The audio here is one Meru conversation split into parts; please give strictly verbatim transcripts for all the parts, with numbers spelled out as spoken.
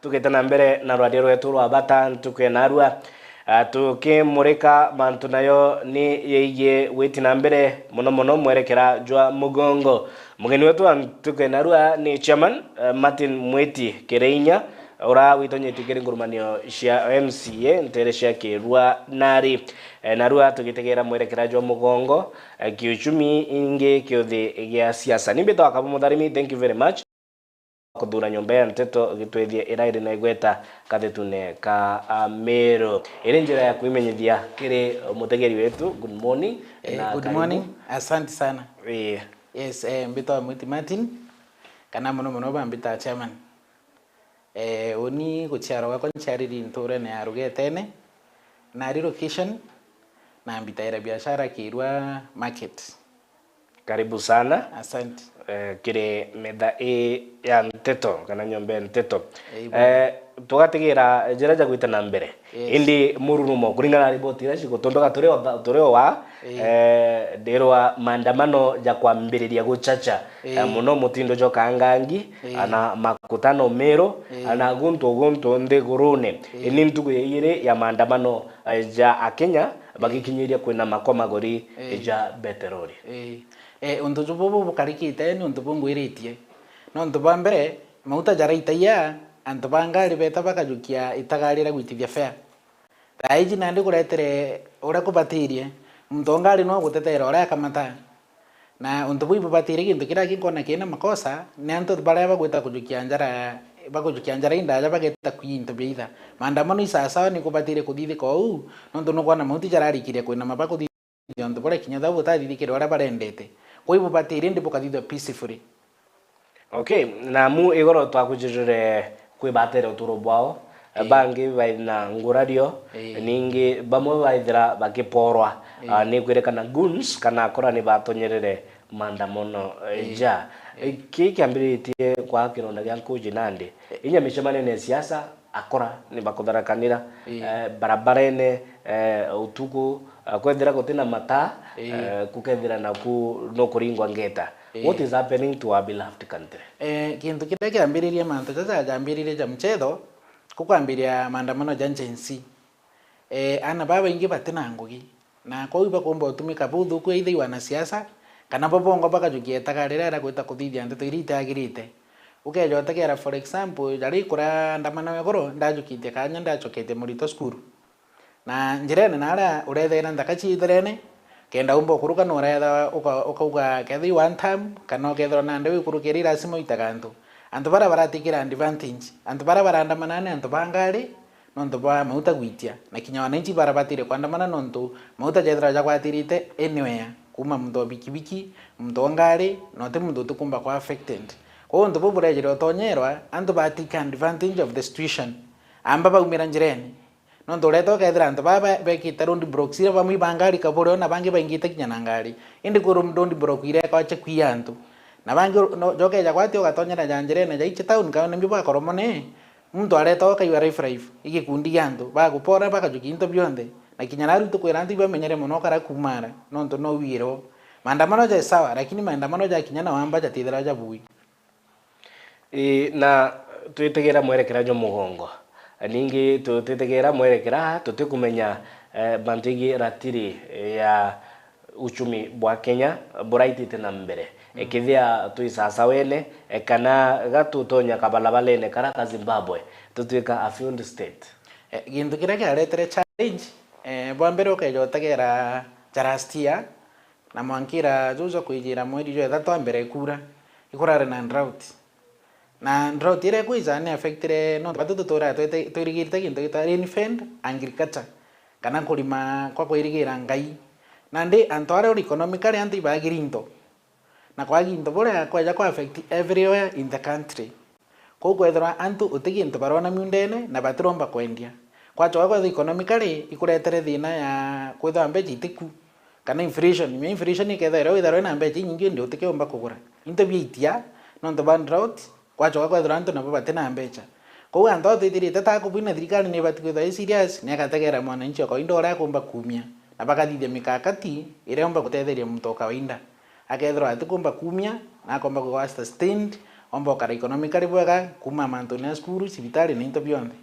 Tugite na mbere na rwaria rwetu rwa bata ntuku ya narua, ah, tukimurika mantu nayo ni yeigie gwiti na mbere, mono mono mwerekera jwa mugongo. Mugeni wetu wa ntuku ya narua ni chairman, eh, Martin Mwiti Kireinya, ura witonyetie kiri ngurumanio cia M C A ntere cia Kirua nari. Eh, narua tugitegera mwerekera jwa mugongo, eh, kiuchumi ingi kiuthi gia siasa. Ni mbitwa Kabu Mutharimi, thank you very much. Kuthura nyomba ya nteto gitwethie ira iri na igweta kathetune ka, ah, Meru. Iri njira ya kwimenyithia kiri mutegeri wetu. Good morning. Eh, na good karibu. Morning. Asante sana. Eh. Yes, eh, mbitwa Mwiti Martin, kana mono mono bambita chairman. Eh, uni guciarwa gwakwa nciariri nturene ya Rugetene, na relocation, na mbitaira biashara Kirua Market. Karibu sana. Asante. Eh, kiri metha ii ya nteto, kana nyomba ya nteto. Eh, ibwana. Eh, tugatigira njira ja gwita na mbere. Yes. Indi mururumo, kuringana na riboti iria cigutunduka, turi o tha-, turi o wa, eh, ndirwa maandamano ja kwambiriria guchacha, eh, muno mutindo jwa Kangangi, eh, ana makutano Meru, eh, ana guntu guntu nthigurune. Eh. Ni ntuku ya iri ya maandamano, eh, ja Akenya bagikinyiria kwina makwa magori, eh, ja beterori. Eh. Eh, untu ju bubu bukarikite ni untu bungwiritie. Nontu bwa mbere, mauta jaraitagia, antu ba ngari beta bakajukia itagari ria gwitithia fare. Thaa iji nandi kuretere uria kubatirie, muntu o ngari no gutetera uria akamata. Na untu buu ibubatirie, gintu kiria kinkona kina makosa, ni antu baria bagwita kujukia njara, bakujukia njara indaja bageta kwii into bia itha. Maandamano isasawa ni kubatirie kuthithika uu, nontu nukwona mauti jararikiria kwinama bakuthithia untu buria kinya thau butathithikire uria barendete. Kwou ibubatirie indi bukathithwa peacefully. Okay, namu igoro twakujirire kwibatera uturo bwao, eh, bangi baina ngurario, eh, ningi bamwe baithira bakiporwa. Eh. Ah, ni kwirikana goons kana akora ni batonyerere maandamano, eh, eh, ja. Eh. Eh, ki kiambiritie kwa kironda gia nkuji nandi. Eh. Inya micemanio ya siasa, akora ni bakutharakanira, eh, barabarene, eh, utuku, eh, kwethira gutina mataa, eh, kukethira naku no kuringwa ngeta. Eh. What is happening to our beloved country? Eh, gintu kiria kiambiririe mantu jaja jambiririe ja mchetho, kukwambiria maandamano ja Gen Z. Eh, ana babaingi batina ngugi. Na kwou ibakumba utumika buthuku either i wanasiasa, kana bo bongo bakajukia itaga riria ria gwita kuthithia nteto iria itagirite. Ukeja utegera, for example, jari kuria ndamana wegoro, ndajukitie kanya ndacoketie murito cukuru. Na njirene naria urethaira nthaka ciitherene, kenda umba ukuruka nuretha uka-, ukauga kethira i one term, kana ukethirwa nandi wikurukire i lazima uitaga antu. Antu baria baratikira advantage, antu baria barandamana ni antu ba ngari, nontu bwa mauta gwitia, na kinya wananchi barabatire kwandamana nontu mauta jethirwa jagwatirite anywhere, kuma muntu o bikibiki, muntu o ngari, na uti muntu utikumba kwa affected. Kwou untu buu burejire utonyerwa, antu ba take advantage of the situation. Amba baumira njirene. Nontu ureta ukethira antu baa be-, bekite road blocks iria bamwe iba ngari kaburi ona bangi baingite kinya na ngari. Indi kwi road block iria ikwache kwia antu. Na bangi ur-, no, jokeja gwati ugatonyera ja njirene jaiche town, kana nibio bwakoromone. Muntu areta ukaigua rife rife, i gikundi gia antu, bagupora, bakajukia into bionthe. Na kinya naru tukwira antu ibamenyere mono ukara kumara, nontu no wiro. Maandamano ja sawa, lakini maandamano ja kinya na wamba jatithira ja bui. Ii, na twitegera mwerekera jwa mugongo. Ningi tu-, twitegera mwerekera, tutikumenya, eh, mantu igie ratiri ya uchumi bwa Kenya buraitite na mbere. Mm. Ekethia twi sasawene, e, kana gatutonya kabalabalene kara ka Zimbabwe, tutwika a failed state. E, gintu kiria kiaretere challenge, e, bwa mbere ukeja utegera ja last year, na mwankira juu jwa kwijira mweri jwa ithatu ambere kuura, ikurare na drought. Na drought iria ikwija ni affectire nontu batu tuturaga twete-, twirigirite gintu gitwa rain fed agriculture, kana kurima kwa kwirigira ngai. Nandi antu aria uri economically antu ibagiri into, na kwagi into buria kweja ku affect everywhere in the country. Kou kwethirwa antu uti gintu barona miundene na batiromba kwendia. Kwachoka kwethirwa economically ikuretere thina ya kwithirwa mbecha itiku, kana inflation. Mia inflation ikethirwa iria withirwa wina mbecha inyingi indi utikiumba kugura. Into biaitia nontu bwa drought, kwachoka kwethirwa antu nabo batina mbecha. Kou antu aa twithirite ta akubui na thirikari nibati kwithirwa i serious, niagategera mwananchi o kawaida uria akumba kumia, na bakathithia mikakati iria yumba gutetheria muntu o kawaida. Akethirwa atikumba kumia, na akomba kwigwa sustained, omba ukara economically bwega, kuuma mantune ya cukuru, cibitari na into bionthe.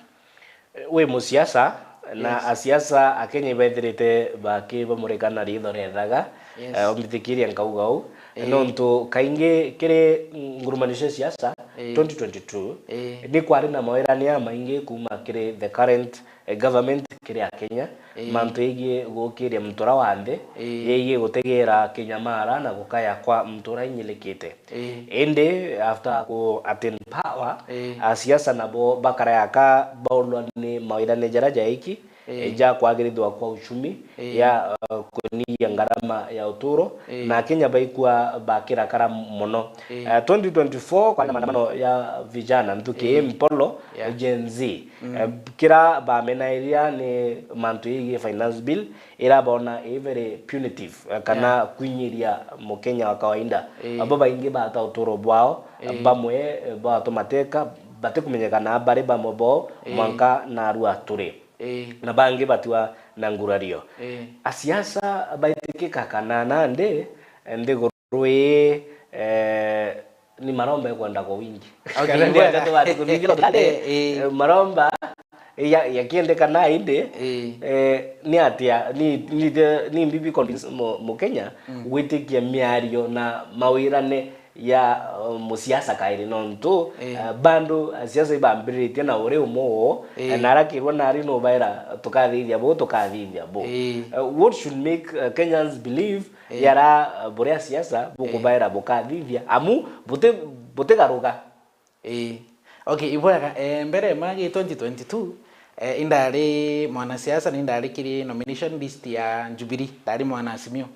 Wi musiasa, na Yes. asiasa a Kenya ibethirite bakibamurika na ritho riethaga, Yes. eh, ombithikiria nkauga uu, Ii. nontu kaingi kiri ngurumano cia siasa, Ii. twenty twenty-two, Ii. ni kwari na mawirania jamaingi kuuma kiri the current, eh, government kiri a Kenya, Ii. mantu yegii gukiria mutura wa nthi, Ii. yegii gutegera kinyamara na gukaya kwa mutura inyilikite. Ii. Indi after ku attain power, Ii. asiasa nabo bakarayaka baulwa ni mawirane jaria jaiki, Ii. ja kwagirithua kwa uchumi, Ii. ya, uh, kunyia ngarama ya uturo, Ii. na Kenya baikua bakirakara mono. Ii. Uh, twenty twenty-four kwari na maandamano ya vijana, nthuki Ii. ii mpolo, Yeah. Gen Z. Mm. Uh, kira bamenairia ni mantu yegii finance bill, ira bona i very punitive, eh, kana Yeah. kwinyiria mukenya wa kawaida. Ii. Abo baingi bata uturo bwao, Ii. bamwe, eh, batwa mateka, batikumenyekana bari bamwe bo, Ii. mwanka narua turi. Ii. Na bangi batiwa na ngurario. Ii. Asiasa baitikika kana nandi, eh, nthiguru ii, eh, ni maromba ikwenda kwa wingi. Okay, Kana ni ni bwega. Ati tubati kuthithira, Eh, eh. eh, maromba ya, yakiendekana indi, Ii. eh, ni atia, ni, ni, ni mbibi convince mu, Mukenya Mm. gwitikia miario na mawirane ya, uh, musiasa kairi, nontu, Ii. uh, bado siasa ibambiritie na uri umwe uu, Ii. eh, na arakirwa nari nubaira tukathithia bu, tukathithia bu. Ii. Uh, what should make, uh, Kenyans believe Ii. yara, uh, buria siasa bukubaira bukathithia, amu buti, butigaruka? Ii. Okay, ibwega. Eh, mbere ma gi twenty twenty-two, eh, indari mwanasiasa na indari kiri nomination list ya Jubilee, ndari mwana Azimio.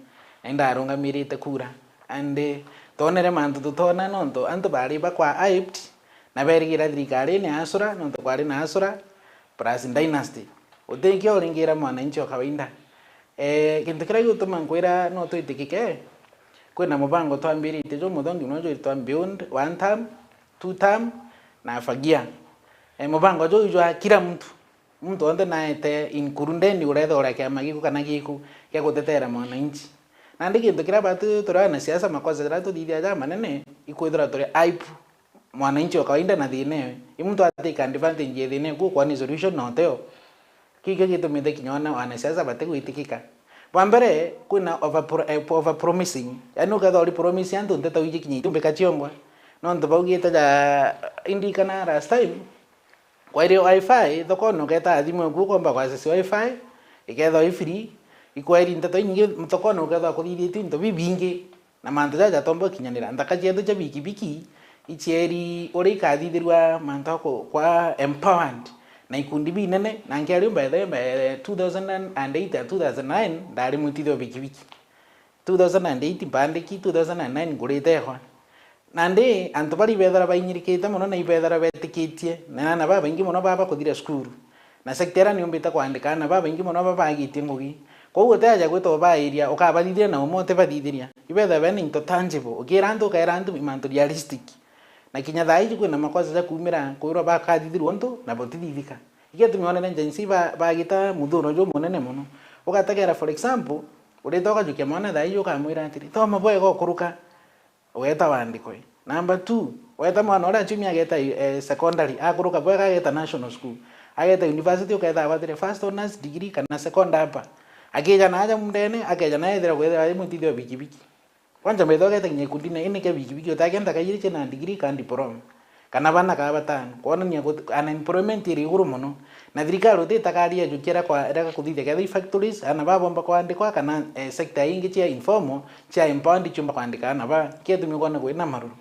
Na indarungamirite kura. And, eh, twonere mantu tutona nontu antu bari bakwa hyped na berigira thirikarine ya Asura nontu kwari na Asura plus dynasty. Utikio uringira mwananchi o kawaida. Eh, gintu kiria gigutuma nkwira no twitikike, kwina mubango twambiritie jumuthongi muno jwitwa Beyond One Term, Two Term na Fagia. Eh, mubango juu jwa kila mtu, muntu wonthe naete, including uretha uria kiama giku kana giku gia gutetera mwananchi. Nandi gintu kiria batu turi anasiasa, makosa jaria tuthithia ja manene, ikwithirwa turi hype mwananchi wa kawaida na thina ewe. I muntu atake advantage ya thina ewe, kwani solution no teo. Kikio gitumite kinya wana, wanasiasa batigwitikika. Bwa mbere, kwina over pro-, eh, over promising. Yaani ukethwa uri promise antu nteto iji kinya itumbika ciongwa. Nontu baugite ja, indikana last time, kwairi wifi thokone uketa thimu eku ukomba ku access wifi, ikethwa i free, ikwairi nteto inyingi thokone ukethwa kuthithitue into bibingi. Na mantu jaja jatomba gukinyanira, nthaka cietu cia bikibiki icieri uria ikathithirua mantu ja ku-, kwa empowered na ikundi binene. Na nkiaria by the way, by two thousand and eight na two thousand nine, ndari mwitithia wa bikibiki. Two thousand and eight mpandiki, two thousand and nine ngurite ekwa. Nandi antu baria ibethira bainyirikite mono na ibethira betikitie, na aana babaingi mono baba kuthira cukuru. Na sector iria niumbite kwandika aana babaingi mono babagitie ngugi. Kwou uteaja gwita ubairia, ukabathithiria na umwe utibathithiria. Ibethira bena into tangible. Ukira antu, ukaira antu mantu realistic. Na kinya thaa iji kwina makosa ja kumira kwirwa bakathithirwa untu na butithithika. Ikio tumionere Gen Z ba-, bagita muthuro jumunene mono. Ugategera, for example, urita ukajukia mwana thaa iji ukamwira atiri, "Thoma bwega ukuruka." Ugeta wandikwe. Number two, weta mwana uria achumia ageta, eh, secondary, akuruka bwega ageta national school. Ageta university uketha abatire first honors degree kana second upper. Akija na aja mundene, akeja na ethira kwithira ari mwitithia wa bikibiki. Kwanja mbetha ugeta kinya ikundine ini kia bikibiki, utakenda kairi chena degree kana diploma. Kana bana kana batano, kwonania gut-, unemployment iri iguru mono. Na thirikari utitakaria ajukia ria kwa-, ria kuthithia kethira i factories, ana babomba kwandikwa, kana, eh, sector ingi cia informal, cia empowered ciumba kwandika ana ba, kietumi kwona kwina maruru.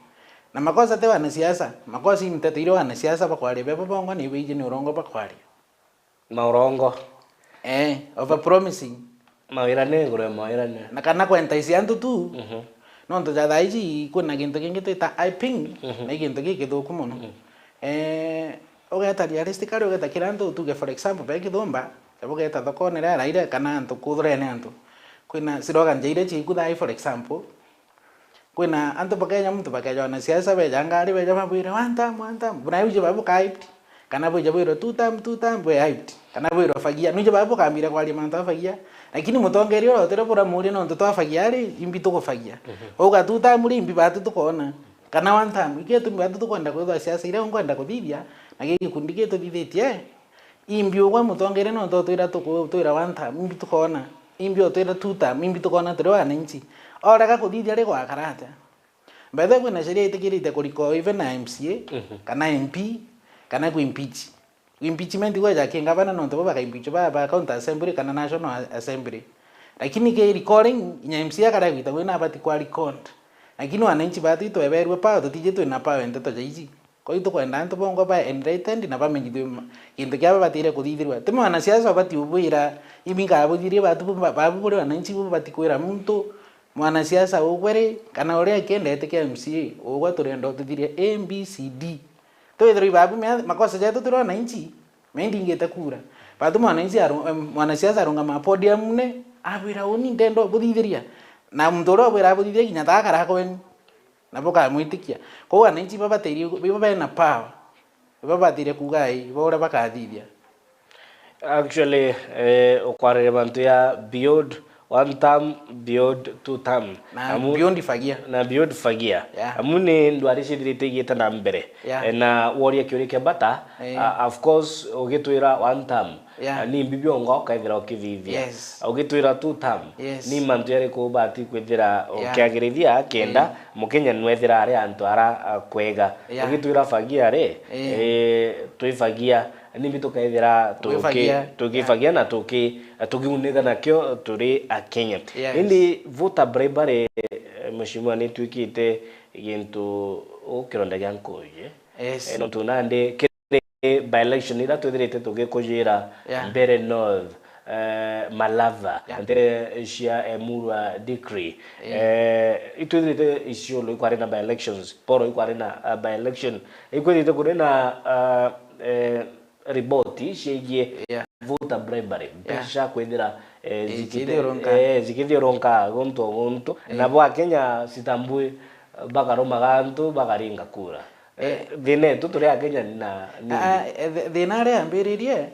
Na makosa ti wanasiasa, makosa i nteto iria wanasiasa bakwaria bebo bongwa, ni beiji ni urongo bakwaria. Maurongo. Eh, over promising. Mawirane iguru ya mawirane. Na kana kwentaisia antu tu. Mhm. Nontu ja thaa iji kwina gintu kingi twita hyping, mhm, na i gintu gikithuku mono. Mhm. Eh, ugeta realistically, ugeta kira antu, tuge for example, be Kithumba, ugeta thokone ria raire kana antu kuthurene antu. Kwina slogan ja iria ciku thaa ii, for example, kwina antu bakenya muntu bakeja wanasiasa beja ngari beja babwire, "One term, one term." Buna uje babu ka hyped. Kana bwija bwirwa, "Two term, two term," bwe hyped. Kana bwirwa, "Fagia." Nuje babu kambira kwaria mantu afagia. Lakini mutongeria uria utire bura muria nontu twafagia ri, imbi tugufagia. Mhm. Uga, "Two term ri, imbi batu tukona." Kana one term, ikio gitumi batu tukwenda kwithwa siasa iria nkwenda kuthithia, na giki gikundi gituthithitie, imbi ugwe mutongeria nontu utwira tuku-, utwira one term, imbi tukoona, imbi utwira two term, imbi tukoona turi wananchi. Orega kuthithia ri gwakara atia? By the way, kwina sheria itikirite kuriko even na M C A, Mhm. kana M P, kana ku impeach. Impeachment igwe ja kingavana nontu bo baka impeach ba, ba county assembly kana national assembly. Lakini ki recalling, inya M C A akaria gwita gwina abati kwa recalled. Lakini wananchi batu itweberwe power, tutiji twina power nteto ja iji. Kwa hiyo tukwenda antu bongwa ba enlightened na bamenyithwe ma-, gintu kia babatire kuthithirwa. Ti mwanasiasa ubati ubwira, "Imi nkabuthirie batu bu-, ba-, babu buri wananchi bubati kwira muntu mwanasiasa ugwe ri, kana uria akiendete kia M C A, ugwe turenda ututhirie A, B, C, D." Twithirwa ibabu mea-, makosa jetu turi wananchi, mea indingite kura. Batu mwananchi aru-, em, mwanasiasa arungama podium ne, abwira, "Uni ndenda buthithiria." Na muntu uria ubwira abuthithiria kinya ta akara kwenu. Na bukamwitikia. Kwou wananchi babatiri, ibo bena power. Ibo batire kuuga ai, ibo uria bakathithia. Actually, eh, ukwariria mantu ya beyond one term, beyond two term. Na amu beyond fagia. Na beyond fagia. Yeah. Amu ni ndwari cithirite igite na mbere. Yeah. Eh, na woria kiuria kia bata, Eh. ah, of course, ugitwira one term. Yeah. Ah, ni mbi bionga ukaithira ukithithia. Yes. Ugitwira two term. Yes. Ni mantu yariku ubati kwithira Yeah. ukiagirithia kenda Eh. Mukenya nwethira ari antu ara, ah, kwega. Yeah. Ugitwira fagia ri, Eh. eh, twifagia, nimbi tukaithira tuki-, Twifagia. tukifagia Yeah. na tuki-, tukiunika nakio turi Akenya. Yes. Indi voter bribery, eh, mheshimiwa, ni twikite gintu u kironda gia nkuuji. Yes. Eh, nontu nandi kiri by-election iria twithirite tugikujira Yeah. Mbeere North, eh, Malava, Yeah. ntere cia Emurua Decree. Eh. Eh, itwithirite Isiolo ikwari na by-elections, Poro ikwari na, uh, by-election. Ikwithirite kuri na, uh, eh, riboti ciigie Yeah. voter bribery, Yeah. mbeca kwithira, eh, Eh, zikite-, cikithiurunka. Eh, cikithiurunka guntu o guntu. Eh. Nabo Akenya citambui, bakarumaga antu, bakaringa kura. Eh. Eh, thina yetu turi Akenya na, ni Ah, eh, th-, thina aria yambiririe,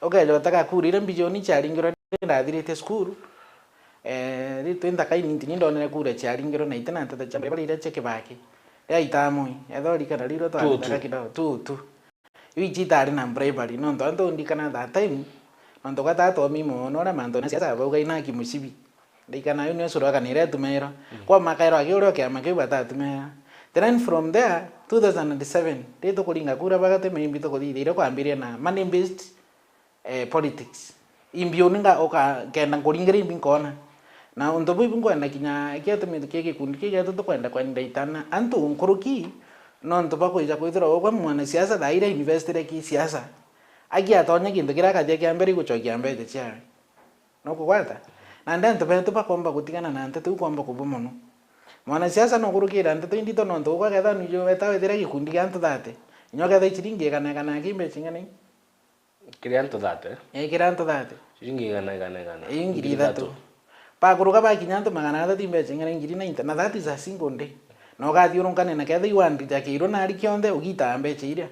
ukeja utega kura iria mbijioni ciaringirwe ndathirite cukuru. Eh, riu twi nthaka inini, ndonere kura ciaringirwe na itina nteto cia mbere iria cia Kibaki. Ria itamui, etha urikana riu Tu, tu. twathaka kidogo. Tu, tu. Iu ici itari na bribery, nontu antu ndikana that time, nontu gwa tata omi mono uria mantu na siasa bauga inaki mucibi. Ndikana yu nio sura kana iria itumairwa. Mm. Kwa makairwa aki uria kiama kiu batatumera. Then from there, two thousand and seven, ri tukuringa kura bagate maybe tukuthithiria kwambiria na money based, eh, politics. Imbi uni nga-, uka-, kenda nkuringira imbi nkona. Na untu buu ibu nkwenda kinya kia tumite kia gikundi kia getu tukwenda kwenda itana antu nkuruki, nontu bakwija kwithirwa ugwe mwanasiasa thaa iria investire ki siasa. Aki atonya gintu kiria akathia kia mbere igucokia mbeca ciawe. Nukugwata? Nandi antu betu bakomba gutigana na nteto iu kwomba kubua mono. Mwanasiasa nukurukira nteto indito nontu ugwe ketha nwiju weta wethira gikundi gia antu thate. Inya uketha iciringi igana igana aki mbeca ing'ana i? Kiri antu thate? Ee, kiri antu thate. Ciringi igana igana igana. Ii, ngiri ithatu. Bakuruka bakinya antu magana athatu i mbeca ing'ana i? Ngiri ninety. Na that is a single day. Na ukathiurunkanira na ketha iwandikakiirwe nari kionthe ugitaa mbeca iria.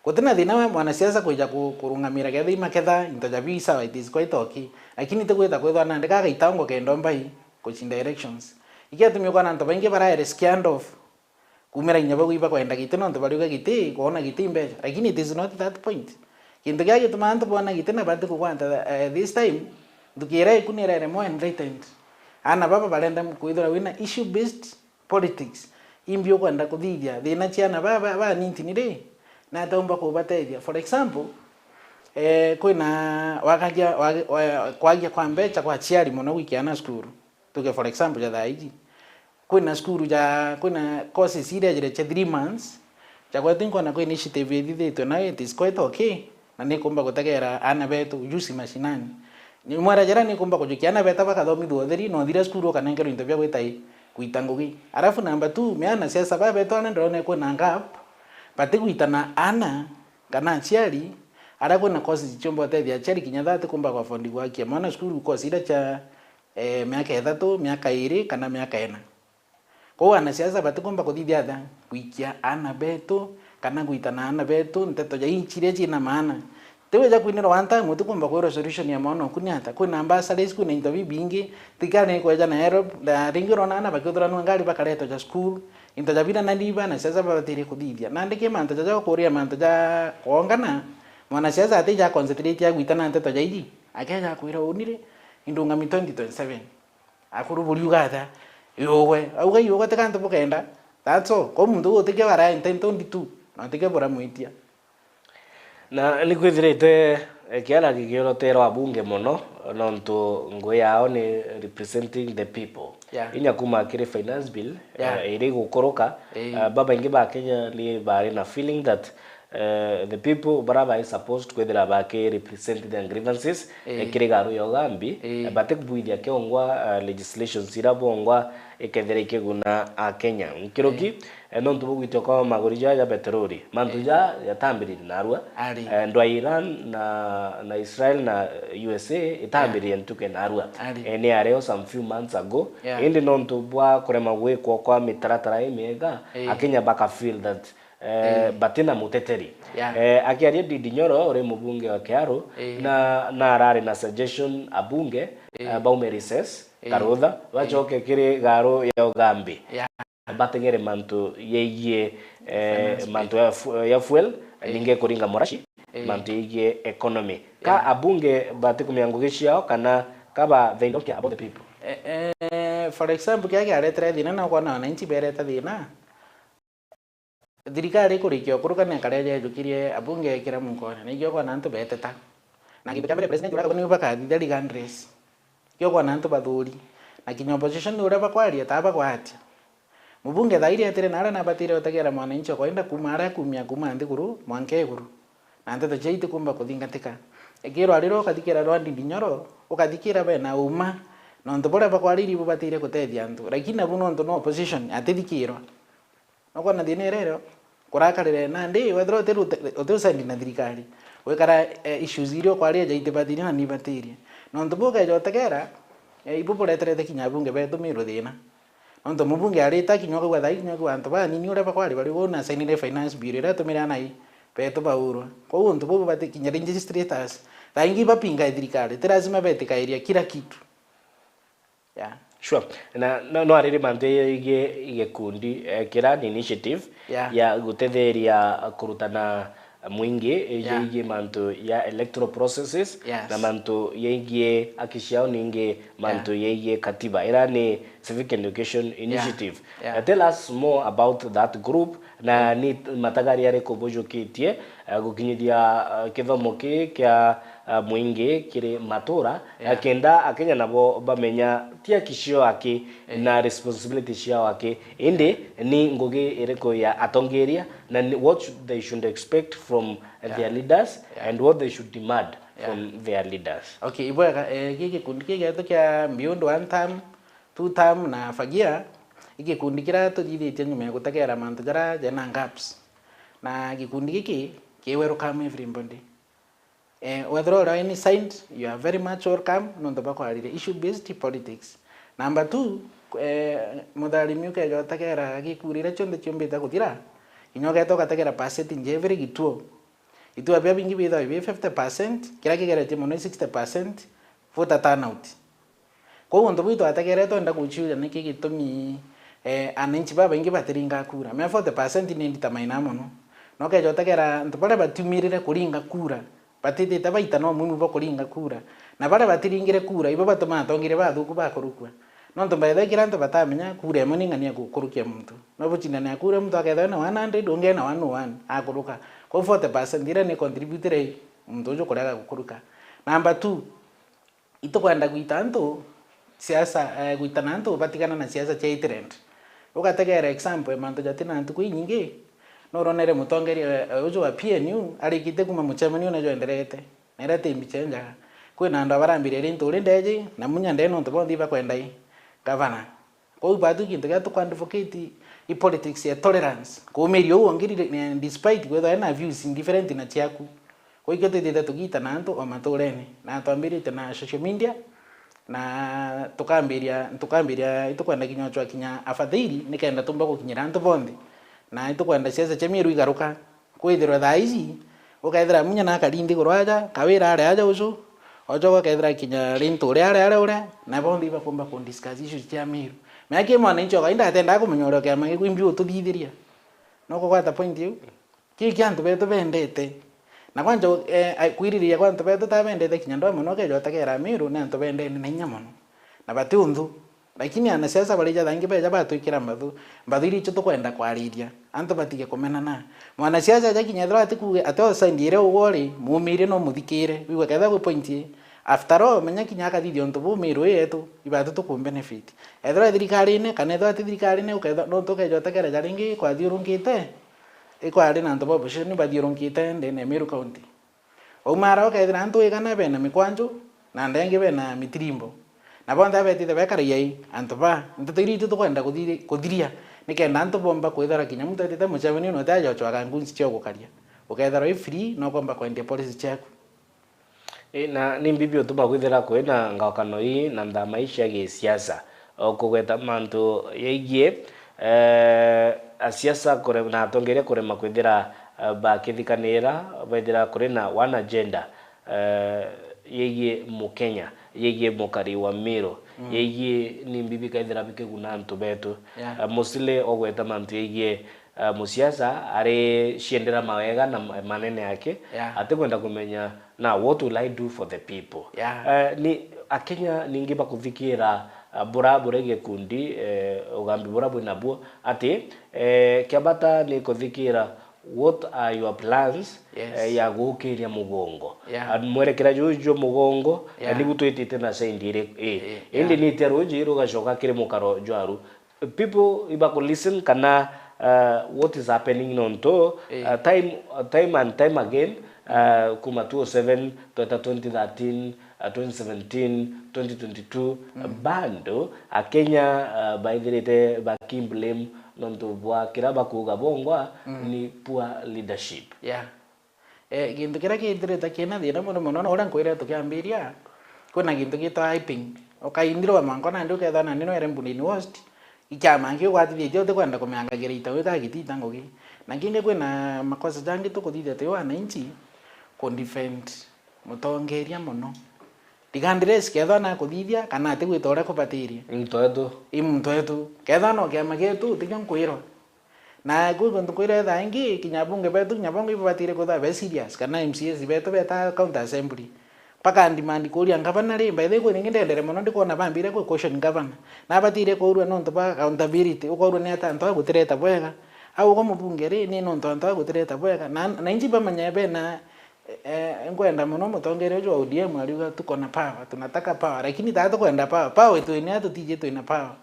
Gutina thina we mwanasiasa kwija ku-, kurungamira ketha i maketha into ja biu i sawa, it is quite okay. Lakini ti gwita kwithwa nandi gagaita ungo kenda umbai gucinda elections. Ikio gitumi ukona antu baingi baraere scared of kumira inya bau ibakwenda giti nontu bariuga giti, kwona giti mbeca. Lakini it is not that point. Gintu kia gituma antu boona giti na bati kugwanta, eh, this time, nthuki iria iku ni irere more enlightened. Aana baba barenda kwithirwa wina issue based politics, imbi ukwenda kuthithia? Thina ciana ba, ba, banintini ri, na ataumba kubatethia? For example, eh, kwina wakagia, wagi-, wa-, kwagia kwa mbeca kwa aciari mono gwikia ana cukuru. Tuge for example ja thaa iji. Kwina cukuru ja, kwina courses iria jire cia three months, ja kwetu inkona kwina initiative ithithitwe nayo, it is quite okay. Na nikumba gutegera aana betu ujuzi mashinani. Ni mwera jera nikumba kujukia aana beta bakathomithua utheri, na uthira cukuru ukanenkerwa into bia gwita i, kuita ngugi. Alafu number two, miana siasa ba betu aana ndirona kwina gap, bati gwita na aana kana aciari, aria kwina courses ciumba utethia aciari kinya that kumba ku afford gwakia mwana cukuru course iria cia, eh, miaka ithatu, miaka iri kana miaka ina. Kwou anasiasa batikumba kuthithia atia? Gwikia aana betu, kana gwita na aana betu nteto ja inchi iria ciina maana. Ti wija kwinirwa one time, utikumba kwirwa solution ya mwana oku ni ata. Kwina bursaries, kwina into bibingi, thirikari ni ikweja na help, na ringi urona aana bakiuthuranua ngari bakaretwa ja school, into ja bira na niba na siasa babatirie kuthithia. Nandi ki mantu jaja ukuria mantu ja kwongana, mwanasiasa atija concentrate ya gwitana nteto ja iji, akeja akwira uni ri, indungami twenty twenty-seven. Akuru buriuga atia? Iugwe. Auga iugwe ti kantu bukenda. That's all. Kwou muntu uu utikio ara entitled to, na utikio buramwitia. Na ni kwithirite, eh, kiara gigioroterwa abunge mono, nontu ngugi yao ni representing the people. Yeah. Inya kuma kiri finance bill, Yeah. eh, iri gukuruka, Ii. eh, babaingi ba Kenya ni bari na feeling that, eh, the people bara bai supposed kwithira baki represent their grievances, Ii. eh, kiri garu ya ugambi, Ii. eh, batikubwithia kiongwa, eh, legislations ira bongwa ikethira ikiguna a Kenya. Nkiruki, Ii. eh, nontu bugwitio kwa maguri ja, ja petroli, mantu Ii. ja yatambiririe narua. Ari. Eh, ndwai Iran na, na Israel na U S A itambiririe Ii. ntuke narua. Ari. Eh, ni areo some few months ago. Yeah. Indi nontu bwa kurema gwikwa kwa mitaratara imiega, Ii. Akenya baka feel that, eh, Ii. batina muteteri. Yeah. Eh, akiaria Ndindi Nyoro, uri mubunge wa Kiaru, Ii. na, na arari na suggestion abunge, Ii. eh, baume recess, Ii. karutha, Ii. bacoke kiri garu ya ugambi. Yeah. Bateng'ere mantu yegie, eh, Finance mantu ya fu-, ya fuel, Ii. ninge kuringa morashi, Ii. mantu yegie economy. Ka Yeah. abunge batikumia ngugi ciao kana ka ba, they don't care about the people? Eh, eh, for example, kiria kiaretere thina na ukona wananchi bereta thina. Thirikari ikurikia ukuruka ni akaria jejukirie abunge ekira mukone, nikio ukona antu beteta. Na gintu kia mbere president uria akauga niu bakathithia legal redress. Nikio ukona antu bathuri. Na kinya opposition uria bakwaria, taa bagwatia. Mubunge thaa iria etire naria nabatire utegera mwananchi okwenda kuma aria kumia kuma nthiguru mwanka iguru. Na nteto cia itikumba kuthingatika. Ikirwa riro ukathikira rwa Ndindi Nyoro, ukathikira bena uma. Nontu buria bakwaririe bubatire gutethia antu. Lakini nabu nontu no opposition, atithikirwa. Nukwona thina iria irio? Kurakarire nandi, wethira uti rute-, uti usendi na thirikari, wikara, eh, issues iria ukwaria ja itibathirie na nibatirie. Nontu buu ukeja utegera, eh, ibu bureterete kinya abunge betu Meru thina. Nontu mubunge arita kinya ukauga thaa ii kinya ukauga antu banini uria bakwari bari uu na asainire finance bill iria atumire anai betu baurwa. Kwou untu buu bubati kinya legislators, thaa ingi ibapinga thirikari, ti lazima betikairia kila kitu. Yeah. Sure. Na, no, no ariri mantu yegie gikundi, eh, kira ni initiative Yeah. ya gutetheria kurutana mwingi, eh, Yeah. yegie mantu ya electoral processes Yes. na mantu yegie haki ciao ningi mantu Yeah. yegie katiba. Ira ni Civic Education Initiative. Yeah. Uh, tell us more about that group na ni matagari ariku bujukitie, uh, gukinyithia, uh, kithomo ki kia, uh, mwingi kiri matura, Yeah. uh, kenda Akenya nabo bamenya ti haki ciao aki Eh. na responsibility ciao aki, indi ni ngugi iriku ya atongeria na ni, what should, they should expect from, uh, Yeah. their leaders Yeah. and what they should demand Yeah. from their leaders. Okay, ibwega, eh, giki gikundi giki gietu kia Beyond One Term, Two Term na Fagia, i gikundi kiria tuthithitie nyuma ya gutegera mantu jaria jena gaps. Na gikundi giki ki welcome everybody. Eh, wethira uri any side, you are very much welcome, nontu bakwarire issue based politics. Number two, eh, mutharimi ukeja utegera gikura iria cionthe ciumbite kuthira, kinya ugeta ugategera percentage every gituo. Itua bia bingi bithagwa bi fifty percent, kiria kigeretie mono ni sixty percent voter turnout. Kwou untu buu itwategere twenda guciuria niki gitumi, eh, ananchi babaingi batiringa kura. Mea forty percent ni ndita maina mono. Na ukeja utegera antu baria batiumirire kuringa kura, batitite baita na umuhimu bwa kuringa kura. Na baria batiringire kura, ibo batumaa atongeria bathuku bakurukua. Nontu by the way, kira antu batamenya, kura imwe ni ng'ania gukurukia muntu. No bucindane ya kura, muntu akethwa ena one hundred, ungi ena one oh one, akuruka. Kwou forty percent iria ni contribute muntu uju kurega gukuruka. Number two, itukwenda gwita antu siasa, eh, gwitana antu batigana na siasa cia itrend. Ugategera example, mantu jatina ntuku inyingi, nuronere mutongeria, eh, uju wa P N U arikitie kuma mucemanio na jwenderete. Na iria ti mbicha injega. Kwina andu abarambiria ri nturi ndeji, na munya ndee nontu bonthe ibakwenda i gavana. Kwou batu gintu gia tuku advocate i politics ya tolerance. Kuumiria uu ungi ri-, despite kwithwa ena views different na ciaku. Kwou ikio twithite tugiita na antu o maturene. Na twambiritie na social media, na tukambiria, tukambiria, itukwenda kinya uchwa kinya abathiiri, nikenda tumba gukinyira antu bonthe. Na itukwenda siasa cia Meru igaruka. Kwithirwa thaa ici, Ukethira munya na akari nthiguru aja, Kawira ari aja uju, ojoka ukethira kinya Rintu uria ari aria uria, na bonthe ibakumba ku discuss issues cia Meru. Mea ki mwananchi o kawaida atendaa kumenya uria kiama giku imbi ututhithiria. No kugwata point iu? Kii kia antu betu bendete. Na kwanja, eh, ai-, kwiriria kwa antu betu tabendete kinya ndwa mono ukeja utegera Meru ni antu bendene na inya mono. Na bati unthu. Lakini anasiasa bari jathangi beja batwikira mbathu, mbathu iria icio tukwenda kwariria. Antu batige kumenana. Mwanasiasa aja kinya ethirwa atikuge, ate o side iria ugwe uri, muumirie no muthikire. Wigwe kethira gwi point ii. After all, menya kinya akathithia untu buu Meru ii yetu, ibatu tukumbenefit. Ethirwa thirikarine, kana ethirwa ti thirikarine, ukethirwa, nontu ukeja utekereja ringi kwathiurungite, ikwari na antu ba opposition bathiurungite ndene ya Meru County. Waumara ukethira antu igana bena mikwanju, na antu engi bena mitirimbo. Na bonthe abetite bekaragia ii, antu ba, nteto iria itu tukwenda kuthiri-, kuthiria, nikenda antu bomba kwithira kinya muntu etite mucemanio na uti ajochwaga ngunzi cia gukaria. Ukethirwa wi free, no komba kwendia policy ciaku. Ii, na ni mbibi utuma kwithira kwina ngaukano ii na nthama ii cia gisiasa, o kugweta mantu yaigie, eh, asiasa kure-, na atongeria kurema kwithira, eh, bakithikanira, bethira kuri na one agenda, eh, yaigie Mukenya, yaigie mukari wa Meru, mm, yaigie ni mbibi kaithira bikiguna antu betu. Yeah. Eh, mostly ogweta mantu yaigie, eh, musiasa ari ciendera mawega na ma-, manene yake, yeah, atikwenda kumenya, "Now, what will I do for the people?" Yeah. Eh, ni Akenya ningi bakuthikira, eh, bura, bura gikundi, eh, ugambi bura bwi nabuo, ati, eh, kia bata ni kuthikira what are your plans, yes, eh, ya gukiria mugongo. Yeah. Ah, mwerekera juju jwa mugongo, eh, yeah, nibu twitite na side iri, eh. Eh, indi yeah, nitia ruji rugacoka kiri mukaro jwaru. People ibaku listen kana, uh, what is happening nontu, eh, uh, time, uh, time and time again, uh, kuma two oh seven, tweta twenty thirteen, uh, twenty seventeen, twenty twenty-two, mm, bado Akenya, uh, baithirite bakiblame nontu bwa kira bakuuga bongwa, mm, ni poor leadership. Yeah. Eh, gintu kiria githirite kina thina mono mono, na uria nkwire tukiambiria, kwina gintu gitwa hyping. Ukaindirwa manko nandi ukethwa nandi nwere brainwashed, ikiama nki ugwatithitie utikwenda kumeangagira ita wita gitita ngugi. Na kingi kwina makosa jangi tukuthithia twi wananchi, ku defend mutongeria mono. Regardless kethwa nakuthithia kana atigwita uria kubatirie. Ni muntu wetu. I muntu wetu. Kethwa no kiama gietu, utikio nkwirwa. Na kwi kuntu kwira ethaa ingi, kinya abunge betu, kinya bongo ibabatire kwithirwa be serious, kana M C As betu beta county assembly. Mpaka demand kuria ngavana ri, by the way, kwi ningi ndendere mono ndikwona bambire kwi question governor. Na abatire kuurua nontu bwa accountability, ukoorua ni ata antu aa gutireta bwega. Au uko mubunge ri, ni nontu antu aa gutireta bwega. Na, na inji bamenya bena, eh, nkwenda mono mutongeria uju wa O D M ariuga, "Tuko na power, tunataka power." Lakini taa tukwenda power. Power itwini atutiji twina power.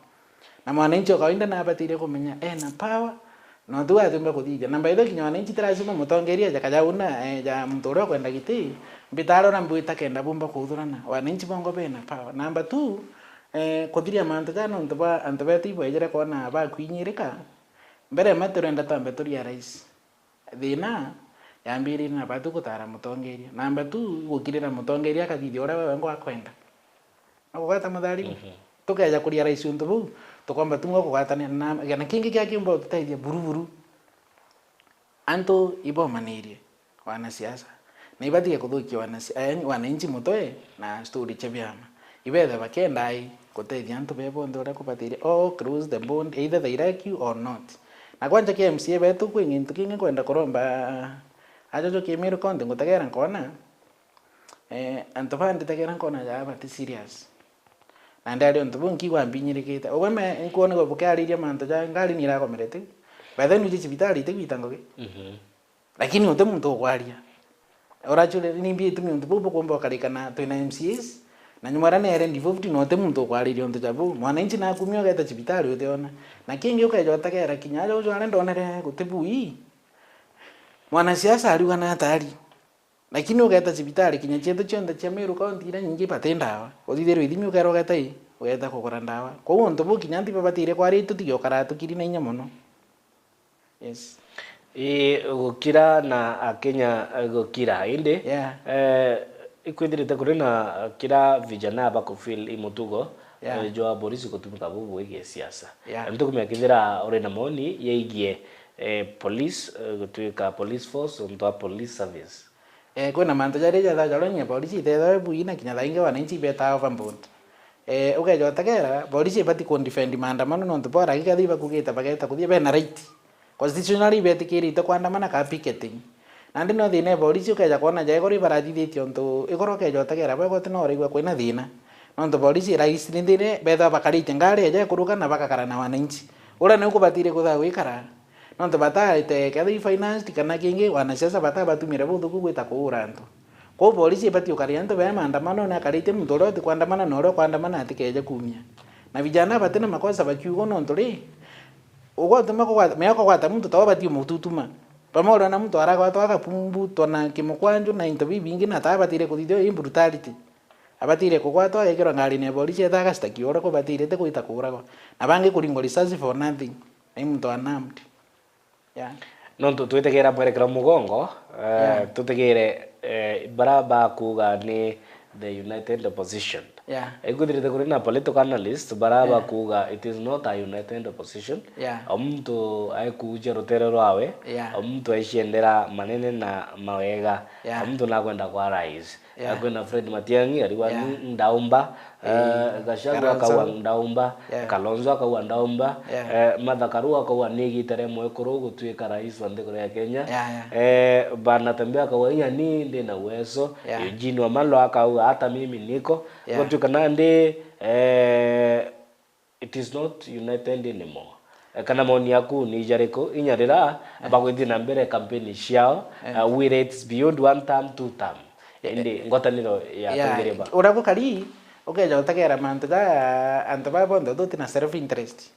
Na mwananchi o kawaida nabatire kumenya ena power, na uti we atumba kuthithia. Na by the way, kinya wananchi ti lazima mutongeria ja kajauna, eh, ja muntu uria ukwenda giti, mbitaro na mbwita kenda bumba kuthurana. Wananchi bongo bena power. Number two, eh, kuthiria mantu ja nontu bwa antu betu ibwejere kwona bakwinyirika, mbere ma turenda twambe tu realize. Thina yambiririe na batu gutara mutongeria. Namba tu, gukirira mutongeria akathithia uria we wengwa akwenda. Akugwata mutharimu. Mhm. Tukeja kuria rais untu buu, tukomba tu ngo kugwatanira na, na kingi kia kiumba ututethia buru buru. Antu ibomanirie. Wanasiasa. Na ibatige kuthukia wanasi-, yaani wananchi mutwe na story cia biama. Ibethe bakenda ai gutethia antu be bonthe uria kubatirie, or close the bond, either they like you or not. Na kwanja ki M C A betu, kwi gintu kingi nkwenda kuromba ajojo ki Meru County, ngutegera nkona, eh, antu ba nditegera nkona ja bati serious. Na ndari untu buu nkigwa mbinyirikite. Ugwe me, nkwona bukiariria mantu ja ngari ni irakomere tiu. By the way, nuji cibitari itigwita ngugi. Mhm. Lakini uti muntu ukwaria. Urachule ni mbi itumi untu buu bukumba ukarikana twina M C As, na nyuma aria nere involved na uti muntu ukwariria untu ja buu. Mwananchi nakumia ugeta cibitari utiona. Na kingi ukeja utegera kinya aja uju aria ndonere guti buu ii. Mwanasiasa ariuga na atari. Lakini ugeta cibitari kinya cietu cionthe cia Meru County iria nyingi bati ndawa. Uthithirwe ithimi ukerwa ugeta ii, ugeta kugura ndawa. Kwou untu buu kinya nthi babatire kwari tutige ukara tukiri na inya mono. Yes. Ii, gukira na Akenya, eh, gukira. Indi, yeah, eh, ikwithirite kuri na kira vijana bakufeel i mutugo, yeah, eh, jwa polisi gutumika bubu wigie siasa. Yeah. Ntukumia kithira uri na moni yaigie, eh, police, eh, gutuika police force, untu wa police service. Eh, kwina mantu jaria jathajarwa nya borisi itethagwa bui na kinya thaa ingi wananchi ibetaa overboard. Eh, ukeja utegera, borisi ibati ku defend maandamano nontu bwa ragi kethira ibakugite bageta kuthia bena right. Constitutionally ibetikirite kwandamana ka picketing. Nandi no thina e borisi ukeja kwona ja igoro ibarathithitie untu igoro ukeja utegera bwega uti no uraigua kwina thina. Nontu borisi iraisirindire bethwa bakarite ngari eja ikuruka na bagakara na wananchi. Uria niu kubatire kuthaa gwikara. Nontu bataete kethira i financed kana kingi, wanasiasa batabatumire buthuku gwita kuura antu. Kwou borisi ibati ukaria antu bee maandamanone akaritie muntu uria uti kwandamana na uria ukwandamana atikeje kumia. Na vijana bati na makosa bakiugwa nontu ri, ugwatuma kugwata, mea kugwata muntu ta ubati umututuma. Bamwe uriona muntu aragwatwa agapumbutwa na kimukwanju na into bibingi na ta abatire kuthithio i brutality. Abatire kugwatwa agekirwa ngarine ya borisi etha agacitakiwa uria kubatirite gwita kuuragwa. Na bangi kuringwa risasi for nothing. Na i muntu unarmed. Yeah. Nontu twitegera mwerekero mugongo, eh, Yeah. tutegere, eh, bara bakuga ni the united opposition. Yeah. Ikwithirite kuri na political analyst bara Yeah. bakuga it is not a united opposition. Yeah. O muntu aikuja rutere rwawe, Yeah. o muntu aiciendera manene na mawega, Yeah. o muntu nakwenda kwa rise. Yeah. Kwina Fred Matiang'i, ariwa Yeah. ni ndaumba, Yeah. eh, Gachagua Kalonzo. akauga ndaumba, Yeah. Kalonzo akauga ndaumba, Yeah. eh, Martha Karua akauga ni igita ria mwekuru gutuika rais wa nthiguru ya Kenya. Yeah, yeah. Eh, Bwana Natembeya akauga inya ni ndi na uwezo. Yeah. Eugene Wamalwa akauga hata mimi niko. Yeah. Gutuika nandi, eh, it is not united anymore. Eh, kana maoni yaku ni jariku inya rira Eh. bagwithie na mbere kampeni ciao, Eh. uh, whether it's beyond one term, two term? Eh, indi eh, ngwataniro ya yeah, atongeria ba uria gukari, ukeja utegera mantu ja antu baa bonthe uthuti na self interest.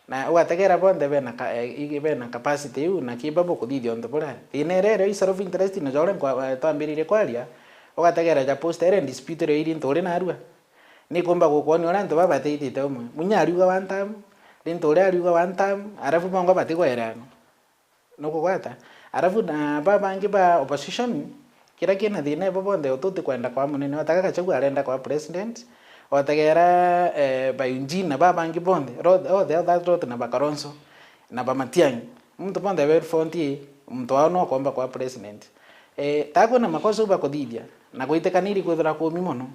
Na ugategera bonthe bena ka-, eh, i-, bena capacity iu, na kiba bukuthithia untu buria. Thina iria irio i self interest na ja uria nkwa-, eh, twambiririe kwaria, ugategera ja poster iria dispute irio iri ntu uri narua. Nikumba gukwonia uria antu baba bateithite umwe. Munya ariuga one term, Rintu uria ariuga one term, arafu bongwa batigwerana. Nukugwata? Arafu na ba bangi ba opposition, kiria kina thina ibo bonthe ututi kwenda kwa munene, wataga Gachagua arenda kwa president, wategera, eh, ba Eugene na ba bangi bonthe, ro-, othe othe na ba Kalonzo, na ba Matiang'i. Muntu bonthe be front ii, muntu wao no komba kwa president. Eh, ta kwina makosa u bakuthithia, na gwitikanirie kwithira kumi mono.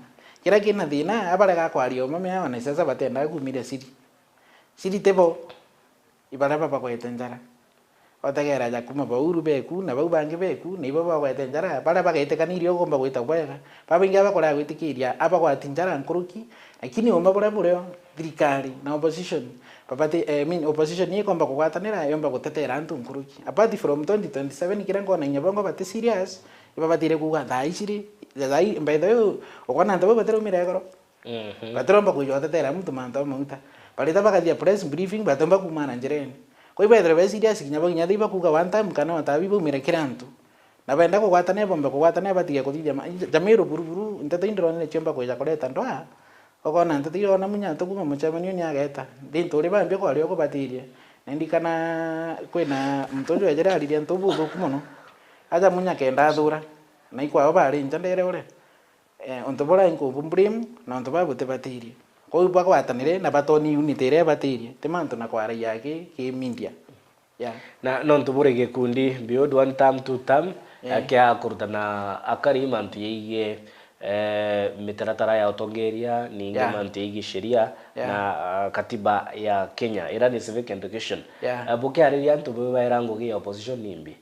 Kiria kina thina, abarega kwaria umwe mea wanasiasa batendaga kumiria siri. Siri tibo, ibaria babagwete njara. Otegera ja kuma bauru beku, na bau bangi beku, na ibo bagwete njara, baria bagaitikanirie ugomba gwita bwega. Babaingi abakorea gwitikiria, abagwati njara nkuruki, lakini umba buria burio, thirikari na opposition, babati, eh, I mean, opposition ni ikomba kugwatanira, yomba gutetera antu nkuruki. Apart from twenty twenty-seven, kiria nkona inya bongo bati serious, ibabatire kuuga thaa ici ri, thaa i-, by the way, ukona antu bau batiraumira igoro. Mhm. Batiromba kwija utetera muntu mantu a mauta. Barita bakathia press briefing, batomba kuumana njirene. Kwa ibo ethirwa be serious, kinya bakinya thii bakuuga one time kana watabi baumire kiri antu. Na benda kugwatania, bombe kugwatania, batige kuthithia ma-, Jamiru buruburu, nteto indirone ciomba kwija kureta ndwaa. Ukona nteto irona munya ntu kuma mucemanio ni ageta. Nthi ntu uri bambia kwaria uko batirie. Na ndikana kwina muntu uju ejere aririe ntu buthuku mono. Aja munya kenda athura. Na ikwao bari nja ndere ure. Eh, untu buria nkubu blame na untu buria butibatirie. Kwou bagwatanire na batoni unity iria ibatirie, ti mantu na kwaragia ki, ki media. Yeah. Na nontu buri gikundi beyond one term, two term, Yeah. eh, kia kurutana akari mantu yaigie, eh, mitaratara ya utongeria, ningi Yeah. mantu yaigie sheria Yeah. na, ah, katiba ya Kenya, ira ni civic education. Yeah. Eh, bukiariria antu bubaira ngugi ya opposition nimbi?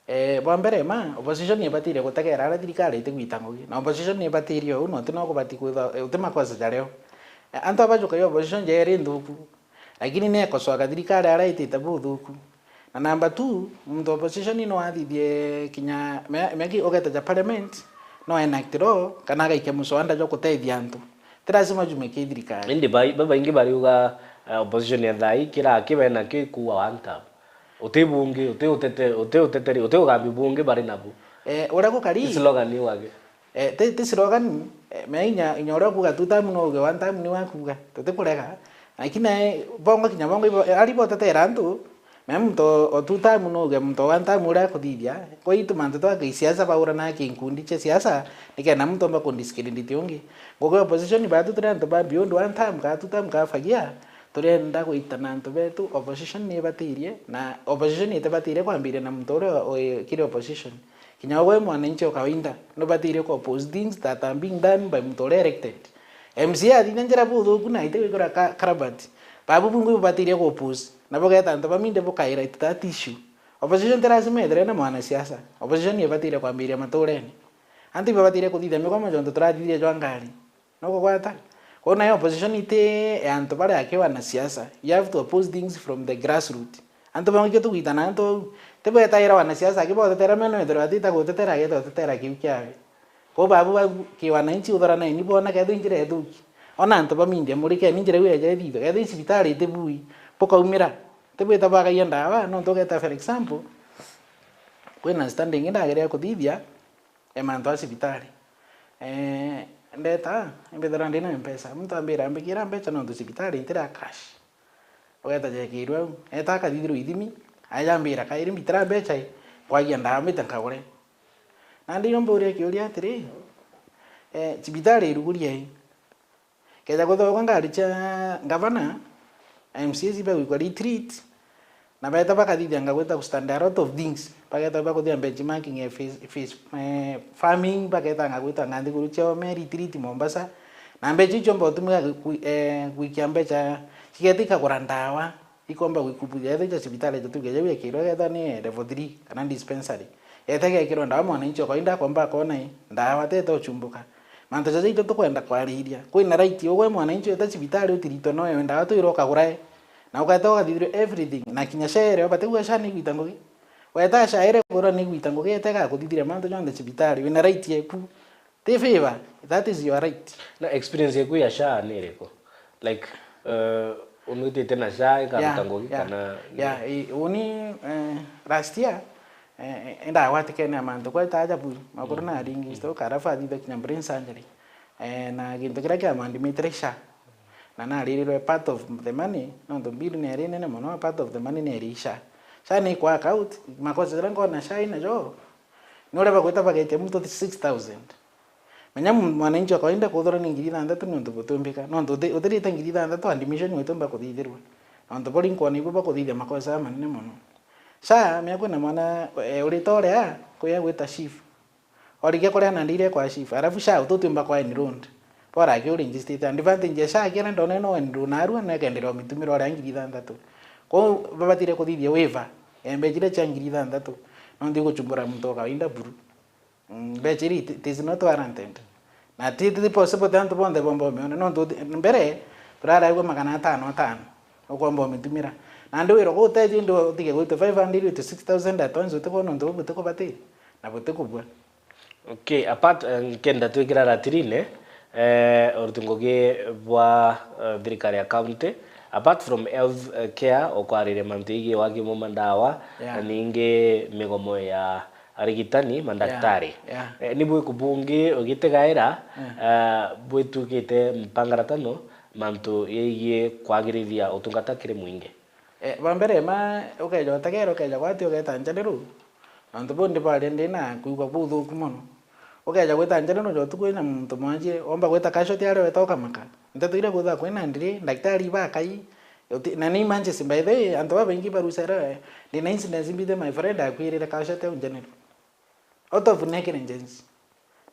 Eh, bwa mbere ma, opposition ibatire gutegera aria thirikari itigwita ngugi. Na opposition ibatire uu, na uti no kubati kwithwa, eh, uti makosa jario. Eh, antu abajukagia opposition jeri nthuku, lakini ni ekosoaga thirikari aria itite buthuku. Na number two, muntu opposition no athithie kinya me-, meki ugeta ja parliament, no enact law, kana agaikia muswanda jwa gutethia antu. Ti lazima jume ki thirikari. Indi bai-, babaingi bariuga, eh, opposition ya thai kira aki bena kio ikuua one term. Uti bungi, uti utete-, uti uteteri, uti ugambi bungi bari nabu. Eh, uria gukari. Ti slogan iu agi. Eh, ti, ti slogan, eh, me inya, inya uria ukuuga two term no uge one term ni wakuuga. Tutikurega. Lakini nae, bongo kinya bongo ibo, eh, ari botetera antu, me muntu o two term no uge muntu o one term uria akuthithia. Kwa itu mantu twa kisiasa baurana kinkundi cia siasa, nikenda muntu omba kundiscredit ungi. Ngugi opposition batu turi antu ba beyond one term, ka two term, ka fagia. Turenda gwita na antu betu, opposition ni ibatirie, na opposition itibatirie kwambiria na muntu uria wi kiri opposition. Kinya ugwe mwananchi o kawaida, nubatiire ku oppose things that are being done by muntu uria elected. M C A athithia njira buthuku na aite gwikira ka-, karabati. Babu bungi bubatiire ku oppose. Na bugeta antu baminde bukaira it that issue. Opposition ti lazima ethire na mwanasiasa. Opposition ibatiire kwambiria maturene. Antu ibabatiire kuthithia migomo jontu turathithia jwa ngari. Nukugwata? Kwou nayo opposition iti ya antu baria aki wanasiasa. You have to oppose things from the grassroot. Antu bangi tugwitana antu au. Tibwetaira wanasiasa aki botetera meno ethirwa atita gutetera ageta utetera kiu kiawe. Kwou babu ba ki wananchi uthorana ni bona kethirwa injira ethuki. Ona antu ba media murikeni njira iu eja ithithwe. Kethirwa cibitari iti bui, bukaumira. Tibwita bwakagia ndawa, nontu ugeta for example, kwina standing ndageria kuthithia, e mantu a cibitari. Eh, ndeta, imbithira ndina mpesa. Muntu ambira, "Mbikira mbecha nontu cibitari ntira cash." Ugeta jekirwe au. Eta akathithirwa ithimi, aja ambira, "Kairi mbitira mbecha i, kwagia ndawa mbite nkagure." Nandi yo mburia kiuria atiri, eh, cibitari iruguria i? Keja kwithirwa ngari cia ngavana, M C As ibagwikwa retreat, na beeta bakathithia nga gwita ku stand a lot of things. Bageeta bakuthia benchmarking ya face, face, eh, farming, bageeta nga gwita nga nthiguru ciao me retreat Mombasa. Na mbecha icio mba utumika gwi-, eh, gwikia mbecha, cigeeta ikagura ndawa. Ikomba gwikubuthia, ethira cia cibitari jatuge jau ekirwe, ethira ni level three kana dispensary. Ete gekirwa ndawa, mwananchi o kawaida akomba akona i, ndawa tete uchumbuka. Mantu jaja ito tukwenda kwariria. Kwina right, ugwe mwananchi weta cibitari utiritwe noyo ndawa twirwa ukagura i. Na uketa ukathithirwa everything. Na kinya shere, batigua sha ni gwita ngugi. Weta sha ere kura ni gwita ngugi, ete gakuthithiria mantu jonthe cibitari. Wina right yeku. Ti favor, that is your right. Na experience yaku ya sha ni iriku? Like, uh, unwitite na sha ikaruta Yeah, ngugi yeah, kana yeah, i-, uni, eh, last year, eh, eh, indagwatikene na mantu kweta ajabu, makuru Mm. na ringi Mm. stroke, alafu athithia kinya brain surgery. Eh, na gintu kiria kiamandimitire sha. Na naririrwe part of the money, nontu bill ni iri nene mono, part of the money ni iri sha. Sha ni kwa account, makosa jaria nkona sha inajo, ni uria bagwita bagetia muntu six thousand. Menya mu-, mwananchi wa kawaida kuthirwa ni ngiri ithanthatu nontu butumbika. Nontu uthi-, uthirite ngiri ithanthatu admission witumba kuthithirwa. Nontu buri nkwona ibu bakuthithia makosa manene mono. Sha, menya kwina mwana, eh, urita uria, kuya gwita chief. Orikia kuria na ndire kwa chief. Alafu sha, ututiumba kwa enrolled. Bora aki uregistered. Advantage ya sha, kira ndona no enroll narua, na kenderea umitumira uria ngiri ithanthatu. Kwou, babatire kuthithia waiver. Embe jire cia ngiri ithanthatu. Nontu iguchumbura muntu wa kawaida buru. Mm, mbecha iri it, it is not warranted. Na ti, ti possible ti antu bonthe bomba umiona. Nontu uthi-, mbere, turaraigua magana atano atano, ukomba umitumira. Nandi wirwa gutethia indi utige gwitwa five hundred to six thousand at once, utikwona untu buu butikubatiri, na butikubua. Okay, apart, eh, nkenda twikira ratirine, eh, uruti ngugi bwa, eh, thirikari ya county, apart from health, eh, care, ukwariria mantu igie waki muma ndawa, Yeah. na ningi migomo ya arigitani, mandaktari. Yeah, yeah. Eh, ni bwiku bungi ugitegaira, Yeah. eh, bwitukite mpangaratano mantu yegie kwagirithia utungata kiri mwingi? Eh, bwa mbere ma ukeja utegera, ukeja gwati ugeta njaniro, nontu bundi bwaria ndi na kwigua buthuku mono. Ukeja gwita njaniro ja utuku wina muntu mwanjie, womba gwita casualty aria weta ukamaka. Nteto iria kwithirwa kwina ndiri, ndagitari ibakai, uti-, na ni emergency by the way, antu babaingi barucera, ndina incidents mbithe my friend akwirire casualty au njaniro. Out of negligence.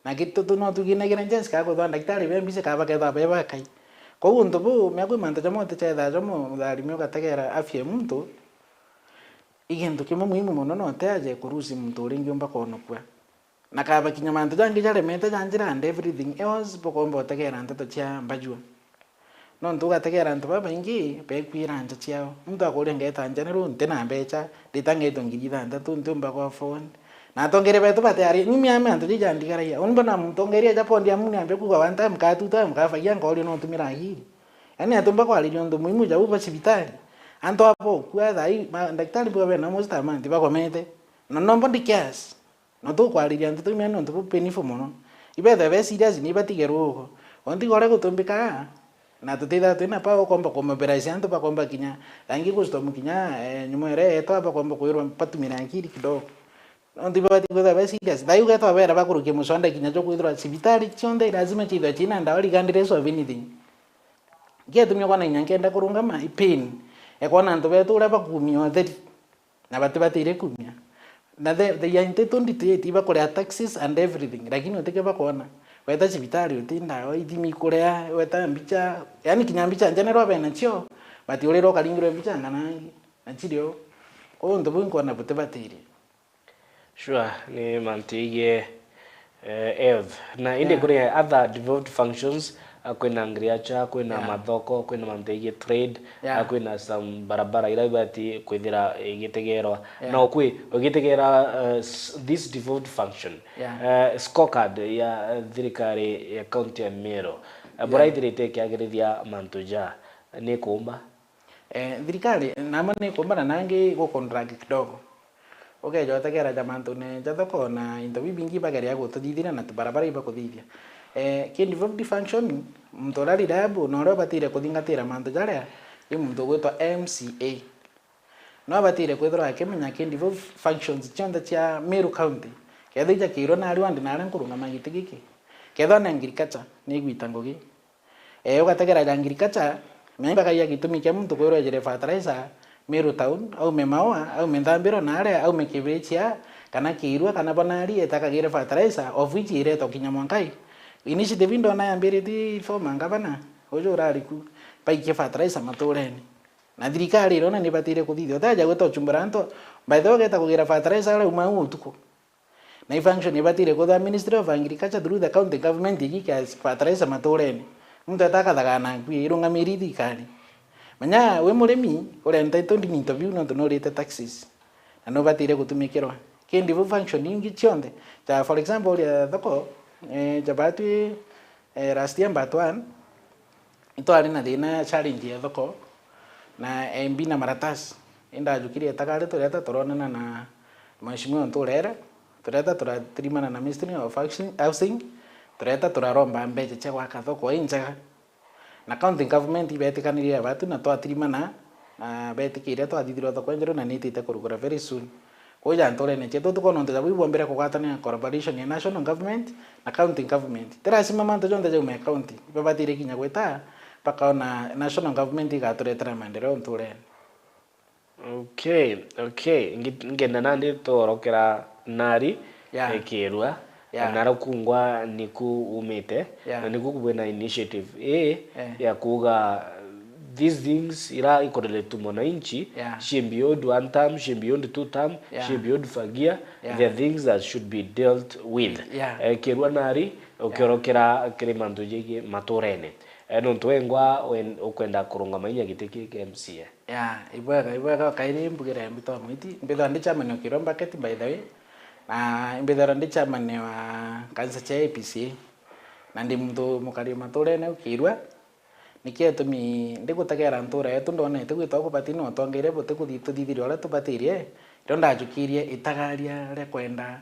Na gitutu no tugi negligence ka kwithirwa ndagitari be busy ka bakethirwa be bakai. Kwou untu buu, mea kwi mantu jamwe utichethaa jamwe mutharimi ugategera afya ya muntu, i gintu kimwe muhimu mono no uteaje kurusi muntu uria ingi umba kwonokua. Na kaba kinya mantu jangi jaremete ja njira and everything else, bukomba utegera nteto cia mbajua. Nontu ugategera antu babaingi bekwira nja ciao. Muntu akuria ngeta nja ni riu nti na mbecha, ndita ngetwa ngiri ithanthatu, ntiumba ku afford. Na atongeria betu batiari, ni miame antu jiji jandigaragia. Uni mbona mutongeria aja pondi amu niambia kuga one time, ka two time, ka fagia nkoria no utumira akiri. Yaani atumba kwariria untu muhimu jau bwa cibitari. Antu abo kua thaa ii, ma-, ndagitari mbuga bena most amount bakomete. Na nomba ndi cares. No tukwariria nteto imwe nontu bu painful mono. Ibethwe be serious ni ibatige ruugo. Ontiga uria gutumbika, na tutithagwa twina power ukomba kumobilize antu bakomba kinya, thangi custom kinya, eh, nyuma iria yetwa bakomba kwirwa batumire akiri kidogo. Nontu ibabati kwithwa be serious. Thai ugetwa bera bakurukie muswanda kinya jo kwithirwa cibitari cionthe lazima cithwe cina ndawa regardless of anything. Ngiatumia kwana inya nkenda kurungama, i pain. Ekwona antu betu uria bakumia utheri. Na batibatire kumia. Na they, they are entitled to it, ibakurea taxes and everything, lakini utikio bakwona. Weta cibitari uti ndawa, ithimi ikurea, weta mbicha, yani kinya mbicha in general bena cio, but urira ukaringirwe mbicha ng'ana angi, na cirio. Kwou untu buu nkwona butibatirie. Sure, ni mantu igie, eh, health. Na indi, yeah, kuri other developed functions, ah, kwina agriculture, kwina, yeah, mathoko, kwina mantu igie trade, yeah, ah, kwina some barabara ira ibati kwithira igitegerwa. Yeah. Na ukwi, ugitegera, eh, s-, this devolved function, yeah, eh, scorecard ya, eh, thirikari ya county ya Meru, eh, yeah, buraithirite ikiagirithia mantu ja, ni kuumba? Eh, thirikari, nama ni kuumba na nangi gu contract kidogo. Ukeja utegera ja mantune ja thoko na into bibingi bageria gututhithira na tubarabara ibakuthithia. Eh, ki devolved function, muntu uria reliable na uria ubatire kuthingatira mantu jaria, i muntu ugwitwa M C A. No abatire kwithirwa akimenya ki devolved functions cionthe cia Meru County. Kethira ijakirwe nari wandi naria nkurungama giti giki. Kethira ni agriculture, ni igwita ngugi. Eh, ugategera ja agriculture, menya ibagaia gitumi kia muntu kwirwa ejire fertilizer, Meru Town, aume Maua, aume Nthambiro na aria, aume Kibirichia, kana Kiirua, kana Bonari, etakagire fertilizer, of which iretwa kinya mwanka i. Initiative ii ndona yambiritie former governor, uju urari ku, baikie fertilizer maturene. Na thirikari irona ni ibatire kuthithia. Utaja gwita uchumbura antu, by the way, ugeta kugira fertilizer aria uma au utuku. Na i function ibatire kwithirwa Ministry of Agriculture through the county government igikia fertilizer maturene. Muntu eta akathagana nkui irungamiri thirikari. Menya wi murimi, uri entitled ni into biu nontu nurite taxes. Na nubatire gutumikirwa. Ki devolved function ingi cionthe. Ja, for example, uria thoko, eh, ja batwi, eh, last year but one, itwari na thina, challenge ya thoko na M B na maratasi. Indajukirie itakari, tureta turonana na Mheshimiwa Nturere, tureta turatirimana na Ministry of Housing, Housing, tureta turaromba mbeca cia gwaka thoko injega. Na county government ibetikanirie batu na twatirimana, na betikiria twathithirwa thoko injeru na nitite kurugura very soon. Kwou ja nturene cietu tukwona untu ja buu ibwombire kugwatanira collaboration ya national government na county government. Ti lazima mantu jonthe jaume county, ibabatire kinya gwita bakaona national government igaturetera maendeleo nturene. Okay, okay. Ngi-, ngenda nandi tworokera nari, yeah, eh, Kirua, yeah, na rukungwa niku umite, yeah, na niku kubwina initiative ii, eh, ya kuuga these things ira ikorelete mwananchi, yeah, she beyond one term, she beyond two term, yeah, she beyond fagia, yeah, the things that should be dealt with. Yeah. Eh, Kirua nari, yeah, ukiorokera kiri mantu jigi maturene. Eh, nontu wengwa wen-, ukwenda kurungama inya giti ki kia M C A. Ya, ibwega, ibwega, kairi mbugire Mbito Mwiti. Mbithwa ndi chairman o Kirua Market, by the way. Na mbithwa ndi chairman wa kanisa cia A P C A. Na ndi muntu mukari maturene ukirua. Niki gitumi ndigutegera ntura yetu ndonete gwitwa kubati no tongeire buti kuthi-, tuthithirie uria tubatirie, rio ndajukirie itagaria ria kwenda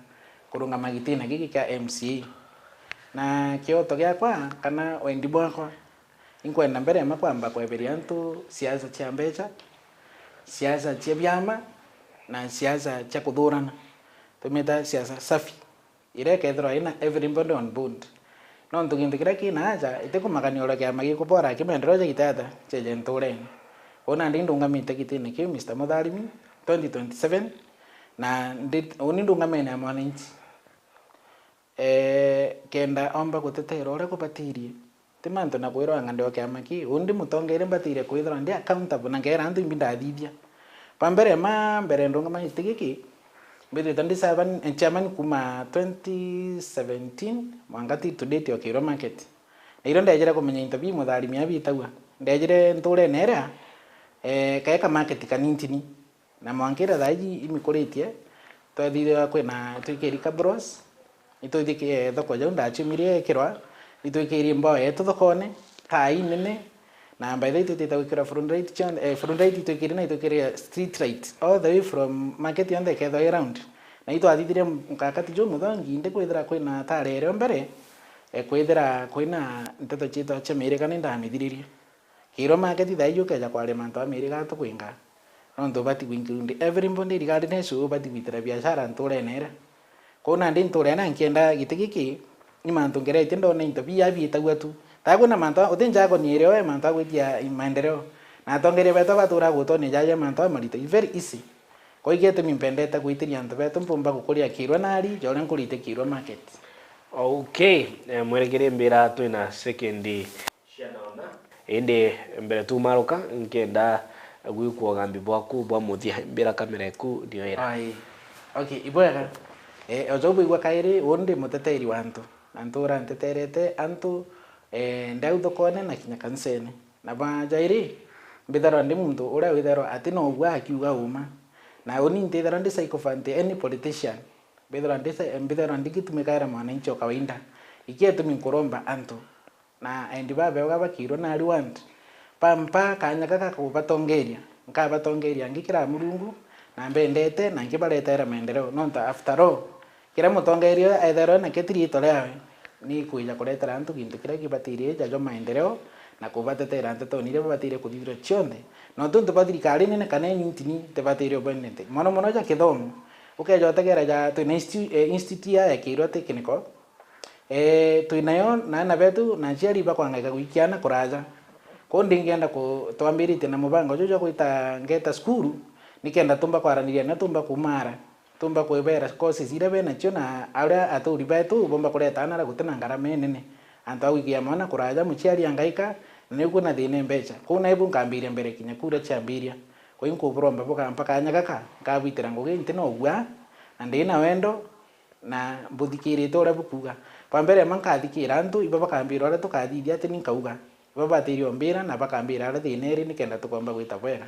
kurungama gitine giki kia M C A. Na kioto giakwa kana wendi bwakwa, inkwenda mbere yama kwamba kweberia antu siasa cia mbecha, siasa cia biama, na siasa cia kuthurana. Tumita siasa safi. Iria ikethirwa ina everybody on board. Nontu gintu kiria kina aja, itikumakania uria kiama gikubora kimaendeleo ja gitata, ceje nturene. Kwou nandi ndungamite gitine kiu, Mister Mutharimi, twenty twenty-seven, na ndi, uni ndungamene ya mwananchi. Eh, kenda omba gutetera uria kubatirie. Ti mantu na kwirwa ng'ande o kiama ki, undi mutongeria mbatiire kwithirwa ndi accountable na nkeera antu imbi ndathithia. Bwa mbere ma mbere ndungama giti giki, mbithirite ndi chairman, chairman kuma twenty seventeen mwanka ti to date o Kirua Market. Na irio ndejire kumenya into bi Mutharimi abitagua. Ndejire nturene iria, eh, kae ka market kanintini. Na mwanka iria thaa iji imikuritie, twethithirwa kwina twikiri cabros, itwithikie thoko jau ndaciumirie ekirwa, itwikirie mbao yetu thokone, taa inene, na by the way itwitite gwikirwa floodlight cion-, eh, floodlight itwikiri na itwikiri street light, all the way from market yonthe ikethwa i round. Na itwathithirie mkakati jumuthongi, indi kwithira kwina taa rierio mbere, eh, kwithira kwina nteto ciitwa cia miirika ni ndamithiririe. Kirua market thaa iji ukeja kwaria mantu a miiriga tukwinga. Nontu ubati ku include everybody regardless ubati gwitira biashara nturene iria. Kwou nandi nturene nkienda giti giki, ni mantu ngeretie ndona into biya biitagua tu. Taa kwina mantu a, uti njago ni irio e mantu a gwitia maendeleo. Na atongeria betu batura gutonia jaja mantu a marito. It's very easy. Kwa hiyo gitumi mpendete gwitiria antu betu mpumba gukuria Kirwa nari, ja uria nkurite Kirwa market. Okay, eh, mwerekeri mbira twina second. Indi mbere tumaruka, nkenda gwikua ugambi bwaku bwa muthia, mbira kamera eku nio ira. Ai. Okay, ibwega. Eh, ojo bwigua kairi, undi muteteri wa antu. Antu uranteterete, antu, eh, ndau thokone na kinya kanisene. Na bwa jairi, mbitharwa ndi muntu uria witharwa ati no ugua akiuga uma. Na uni ntitharwa ndi sycophant any politician. Mbitharwa ndi sy-, mbitharwa ndi gitumikaira mwananchi o kawaida. Iki gitumi nkuromba antu. Na endi babega bakirwa nari want. Bampa kanya gaka kubatongeria. Nkabatongeria ngi kira Murungu, na mbendete, na nkibaretera maendeleo. Nontu after all, kiria mutongeria etherwa nakio ti riitwa riawe, ni kwija kuretera antu gintu kiria kibatirie jajo maendeleo, na kubatetera ntetoni iria babatirie kuthithirwa cionthe. Nontu ntu ba thirikari nene kana inyintini, tibatirie ubendete. Mono mono ja kithomo, ukeja utegera ja twina institu-, eh, institute ya, ya Kirwa Technical, eh, twinayo na ana betu na aciari bakwangaika gwikia ana kuraja. Kuu ndingienda ku-, twambiritie na mubango juju jwa gwita ngeta cukuru, nikenda tumba kwaraniria na tumba kumara. Tumba kwibera courses iria benacio na aria aturi betu bomba kureta ana aria gutina ngarama inene. Antu a gwikia mwana kuraja, muciari angaika, na niu kwina thina e mbeca. Kuu naibu nkambiria mbere kinya kura ciambiria. Kuu nkuburomba bukampa kanya gaka, nkabwitira ngugi nti no ugua, na ndi na wendo, na mbuthikirite uria bukuuga. Kwa mbere ma nkathikira antu, ibo bakambira uria tukathithia ati ni nkauga. Ibo batirie umbira na bakambira aria thina iri nikenda tukomba gwita bwega.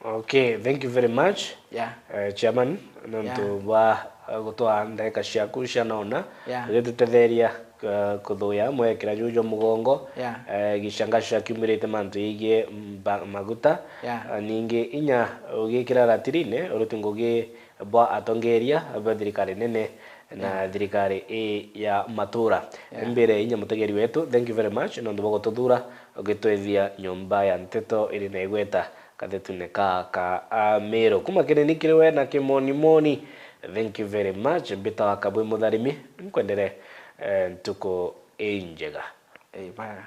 Okay, thank you very much. Yeah. Eh, Chairman, nontu Yeah. bwa, eh, gutwaa ndagika ciaku cia nona, Yeah. ugitutetheria, eh, kuthuya mwekira juju mugongo, Yeah. eh, gicanga cia kiumirite mantu yigii mba-, maguta, Yeah. eh, ningi inya ugikira ratirine, uruti ngugi bwa atongeria ba thirikari nene na Yeah. thirikari ii ya matura. Yeah. Mbire inya mutegeri wetu, thank you very much, nontu bwa gututhura ugitwethia nyomba ya nteto iri na igweta. Kathetune ka, ka, a, Meru. Kuma kinini kiri we na kimonimoni. Thank you very much. Mbitawa Kabwi Mutharimi. Nkwendere, eh, ntuku injega. Ii, bwega.